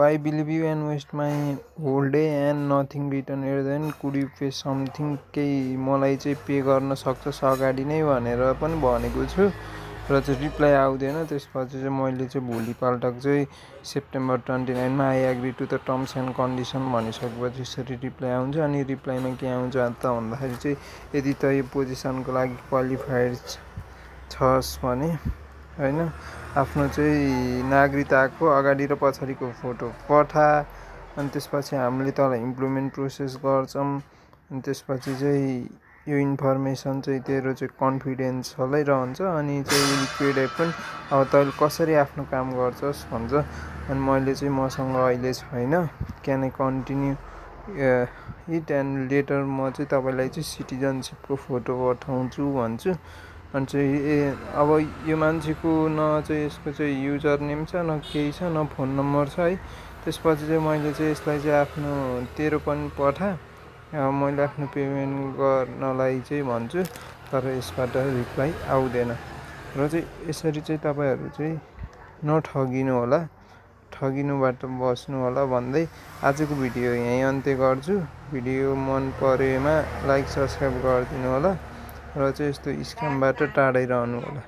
I believe you and waste my whole day and nothing written here then could you pay something केही मलाई चाहिँ pay गर्न सक्छस् अगाडि नै भनेर पनि भनेको छु र चाहिँ रिप्लाई आउँदैन। त्यसपछि चाहिँ मैले चाहिँ भोलिपल्ट चाहिँ सेप्टेम्बर 29 मा I agree to the terms and condition भनिसकेपछि यसरी रिप्लाई आउँछ। अनि रिप्लाईमा के आउँछ त भन्दाखेरि चाहिँ यदि त यो पोजिसनको लागि क्वालिफाइड छस् भने हैन आफ्नो चाहिँ नागरिकताको अगाडि र पछाडिको फोटो पठा। अनि त्यसपछि हामीले तँलाई इम्प्लिमेन्ट प्रोसेस गर्छौँ। अनि त्यसपछि चाहिँ यो इन्फर्मेसन चाहिँ तेरो चाहिँ कन्फिडेन्सियलै रहन्छ। अनि चाहिँ लिक्विड पनि अब तैँले कसरी आफ्नो काम गर्छस् भन्छ। अनि मैले चाहिँ मसँग अहिले छैन, can I continue it and later म चाहिँ तपाईँलाई चाहिँ सिटिजनसिपको फोटो पठाउँछु भन्छु। अनि चाहिँ अब यो मान्छेको न चाहिँ यसको चाहिँ युजर नेम छ, न केही छ, न फोन नम्बर छ है। त्यसपछि चाहिँ मैले चाहिँ यसलाई चाहिँ आफ्नो तेरो पनि पठा, मैले आफ्नो पेमेन्ट गर्नलाई चाहिँ भन्छु, तर यसबाट रिप्लाई आउँदैन। र चाहिँ यसरी चाहिँ तपाईँहरू चाहिँ नठगिनु होला, ठगिनुबाट बस्नु होला भन्दै आजको भिडियो यहीँ अन्त्य गर्छु। भिडियो मन परेमा लाइक सब्सक्राइब गरिदिनु होला र चाहिँ यस्तो स्क्यामबाट टाढै रहनु होला।